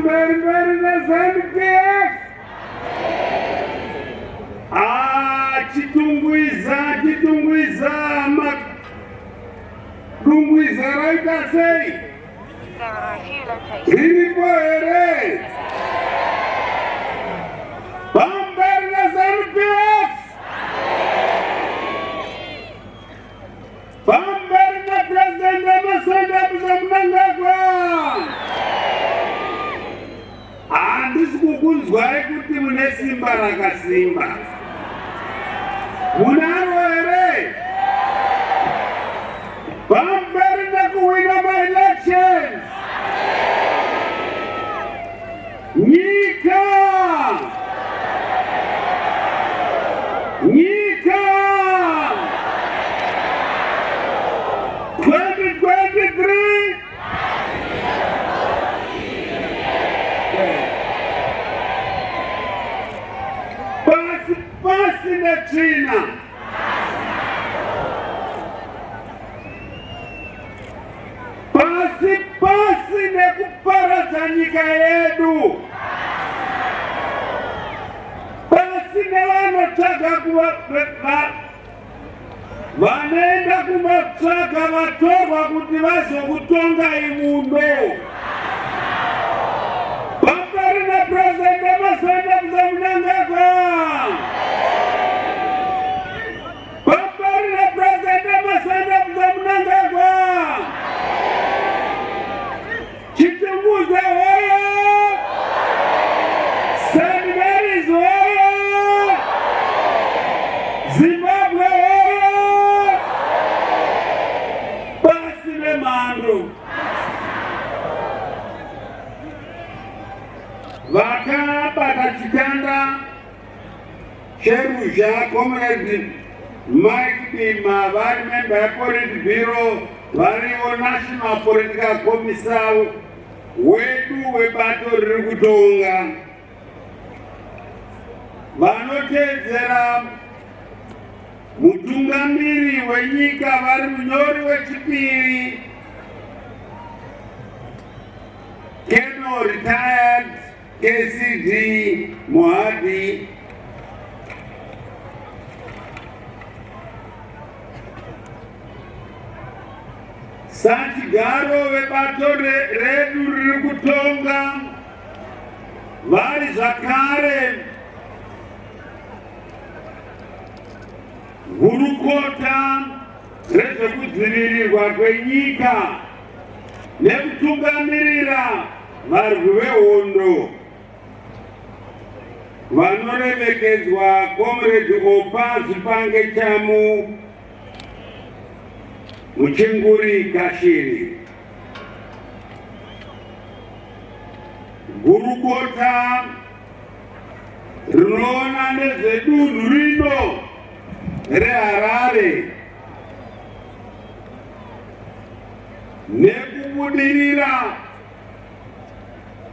Mberi mberi neZanu-PF. Ah, Chitungwiza, Chitungwiza, Madungwiza raita sei? There are a few locations. Riripo here? Pamberi neZanu-PF. Pamberi naPresident Emmerson Dambudzo Mnangagwa. Handisi kukunzwai kuti mune simba rakasimba. Munaro here? Pamberi nekuwina maelections. Nyika! Nyika! 2023. Pasi pasi netsvina. Pasi pasi nekuparadza nyika yedu. Pasi nevanotsvaga kuva vanoenda kunotsvaga vatorwa kuti vazokutongai muno. Pamberi naPresident Emmerson Dambudzo Mnangagwa. Pamberi naPresident Emmerson Dambudzo Mnangagwa. Chitungwiza hoyo! St. Mary's hoyo! Zimbabwe hoyo! Pasi nemhando. Vakabata chitanda cheruzha, Comrade Mike Bimha, vari member yePolitburo, variwo National Political Commissar wedu webato riri kutonga. Vanoteedzera mutungamiri wenyika vari munyori wechipiri, Colonel retired KCD Mohadi. Sachigaro vebato redu riri kutonga, vari zvakare gurukota rezvekudzivirirwa kwenyika nekutungamirira varwi vehondo, vanoremekedzwa Comrade Oppah Zvipange Chamu Muchinguri Kashiri. Gurukota rinoona nezvedunhu rino reHarare nekubudirira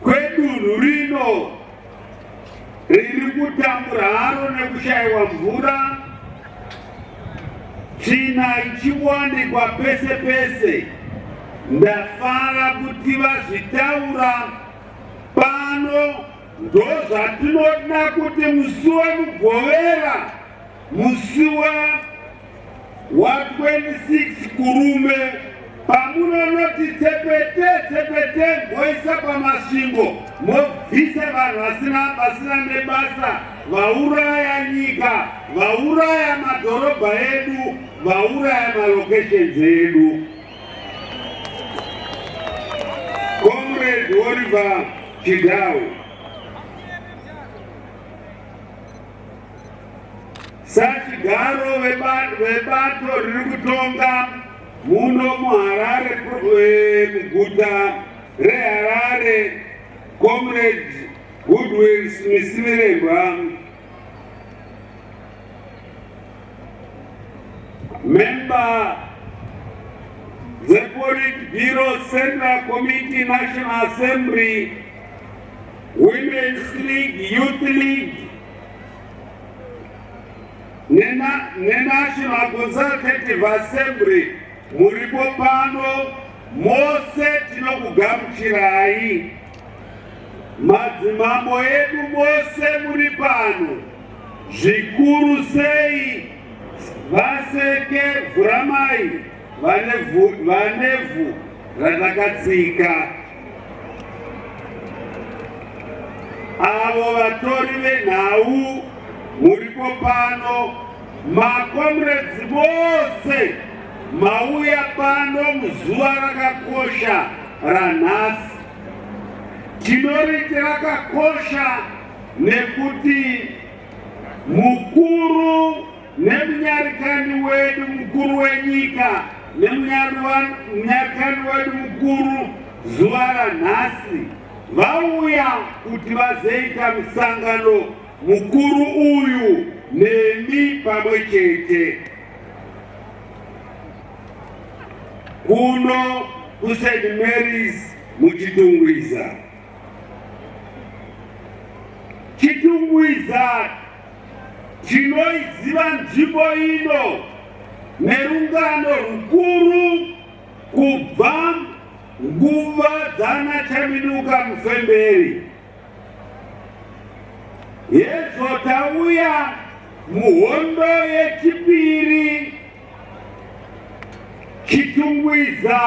kwedunhu rino riri kutambura haro nekushayiwa mvura, tsvina ichiwanikwa pese pese, ndafara kuti vazvitaura pano. Ndozvatinoda kuti musi weMugovera, musi wa26 Kurume, pamunonoti tsepete tsepete, moisa paMasvingo, mobvisa vanhu vasina nebasa, vauraya nyika, vauraya madhorobha edu, vauraya malocations edu. Comrade Oliver Chidau, sachigaro vebato riri kutonga muno muHarare, muguta reHarare, Comrade Goodwill Misimirembwa, member dzePolitburo, Central Committee, National Assembly, Women's League, Youth League neNational Consultative Assembly, muripo pano mose, tinokugamuchirai. Madzimambo edu mose muri pano, zvikuru sei VaSeke Vhuramai vanevhu ratakatsika. Avo vatori venhau muripo pano, makomredzi vose mauya pano muzuva rakakosha ranhasi. Tinoriti rakakosha nekuti mukuru nemunyarikani wedu mukuru wenyika nemunyarikani wedu mukuru zuva ranhasi vauya kuti vazoita musangano mukuru uyu nemi pamwe chete kuno kuSt Mary's muChitungwiza. Chitungwiza tinoiziva nzvimbo ino nerungano rukuru kubva nguva dzana Chaminuka Mufemberi. Hezvo tauya muhondo yechipiri. Chitungwiza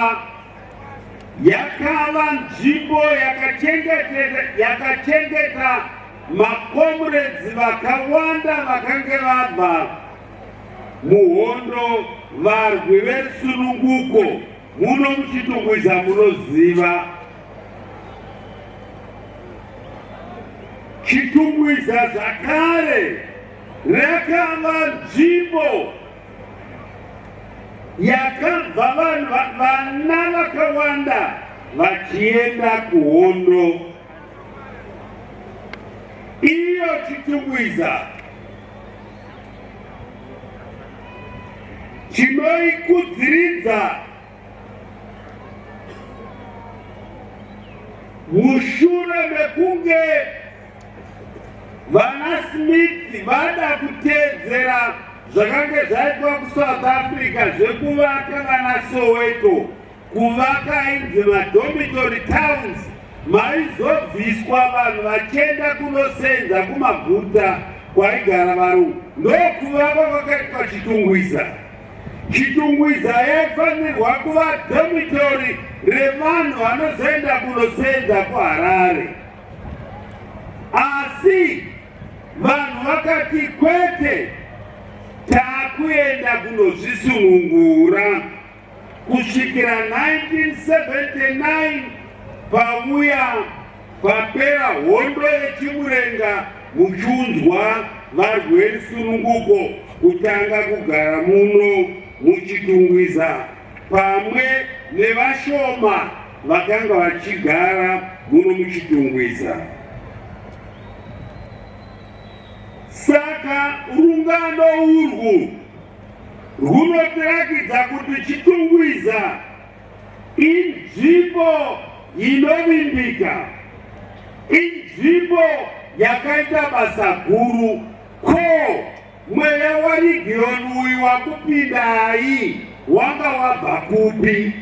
yakava nzvimbo yakachengeta makomuredzi vakawanda vakange vabva muhondo, varwi verusununguko. Muno muChitungwiza munoziva Chitungwiza zvakare rakava nzvimbo yakabva vanhu vana vakawanda vachienda kuhondo. Iyo Chitungwiza tinoikudziridza mushure mekunge vana Smith vada kuteedzera zvakange zvaitwa kuSouth Africa zvekuvaka vana Soweto, kuvaka ainzi madormitory towns maizobviswa vanhu vachienda kunosenza kumaguta kwaigara varungu. Ndokuvakwa kwakaitwa Chitungwiza. Chitungwiza yaifanirwa kuva dormitory revanhu vanozoenda kunosenza kuHarare, asi vanhu vakati kwete, taakuenda kunozvisunungura kusvikira 1979 pauya papera hondo yeChimurenga, muchiunzwa varwi verusununguko kutanga kugara muno muChitungwiza pamwe nevashoma vakanga vachigara muno muChitungwiza. Saka rungano urwu rwunotirakidza kuti Chitungwiza inzvimbo inovimbika, inzvimbo yakaita basa guru. Ko mweya waRigiyoni uyu wakupindai wanga wabva kupi?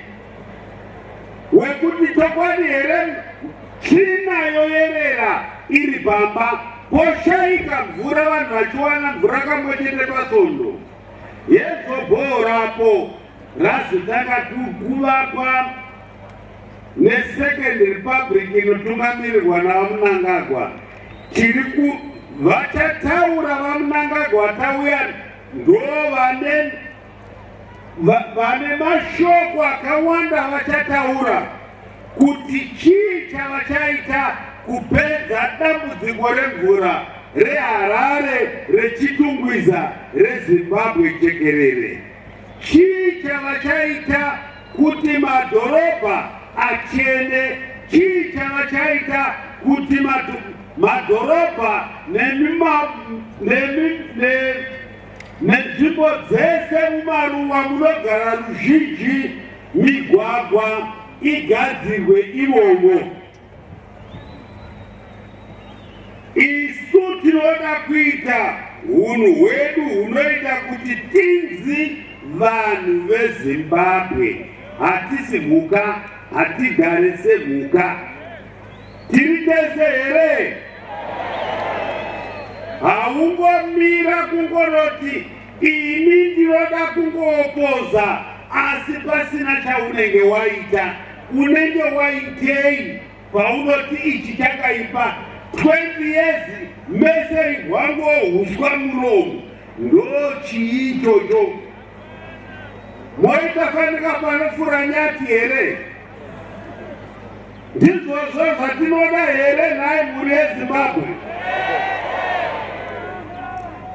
Wekuti chokwadi here tsvina yoyerera iri pamba poshaika mvura, vanhu vachiwana mvura kamwe chete pasvondo? Yedzo bhohorapo razotanga kuvakwa neSecond Republic inotungamirirwa naVaMnangagwa. Tiri ku vachataura VaMnangagwa tauya ndo vane mashoko akawanda vachataura kuti chii chavachaita kupedza dambudziko remvura reHarare, reChitungwiza, reZimbabwe jekerere. Chii chavachaita kuti madhorobha achene? Chii chavachaita kuti madhorobha nenzvimbo dzese mumaruwa munogara ruzhinji, migwagwa igadzirwe imomo? Isu tinoda kuita hunhu hwedu hunoita kuti tinzi vanhu veZimbabwe. Hatisi mhuka, hatigare semhuka. Tiri tese here? Haungomira kungonoti ini ndinoda kungoopoza asi pasina chaunenge waita. Unenge waitei paunoti ichi chakaipa? 20 years mese hwangohuswa muromo, ndo chii ichocho? Moita fanika panofura nyati here? Ndizvozvo zvatinoda here nhai mhuri yeZimbabwe?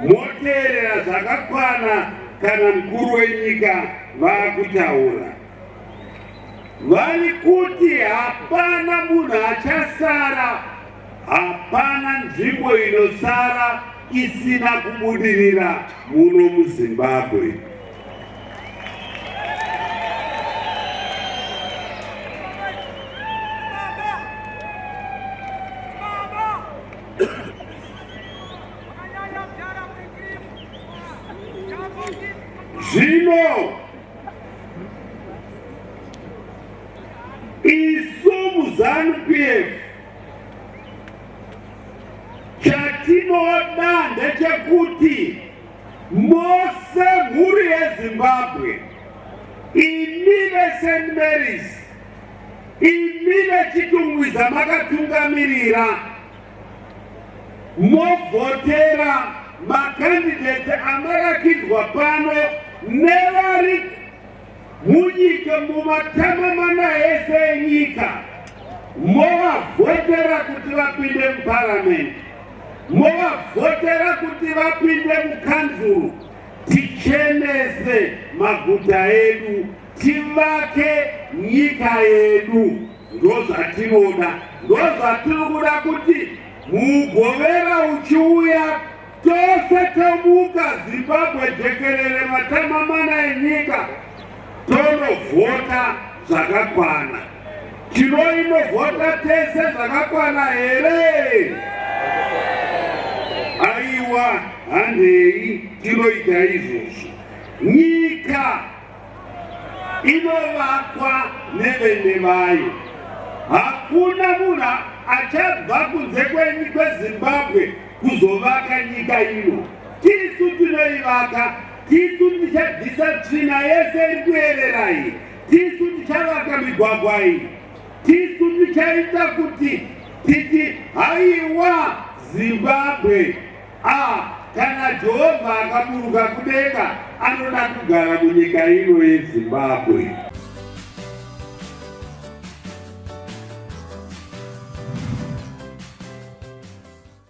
Moteerera zvakakwana kana mukuru wenyika vaakutaura. Vari kuti hapana munhu achasara, hapana nzvimbo inosara isina kubudirira muno muZimbabwe. Zvino isu muZanu PF chatinoda ndechekuti mose mhuri yeZimbabwe, imi veSt Mary's, imi veChitungwiza makatungamirira, movhotera makandidate amarakidzwa pano nevari munyika mumatama mana ese enyika, movavhotera kuti vapinde muparamende, movavhotera kuti vapinde mukanzuru, tichenese maguta edu, tivake nyika yedu. Ndozvatinoda, ndozvatiri kuda kuti mugovera uchiuya tose tomuka Zimbabwe jekerere matama mana enyika tonovhota zvakakwana. Tinoinovhota tese zvakakwana here? Aiwa, handei tinoita izvozvo. Nyika inovakwa nevene vayo. Hakuna munhu achabva kunze kweZimbabwe kuzovaka nyika ino. Tisu tinoivaka, tisu tichabvisa tsvina yese iri kuerera iyi, tisu tichavaka migwagwa iyi, tisu tichaita kuti titi haiwa Zimbabwe. A, kana Jehovha akaburuka kudenga anoda kugara munyika ino yeZimbabwe.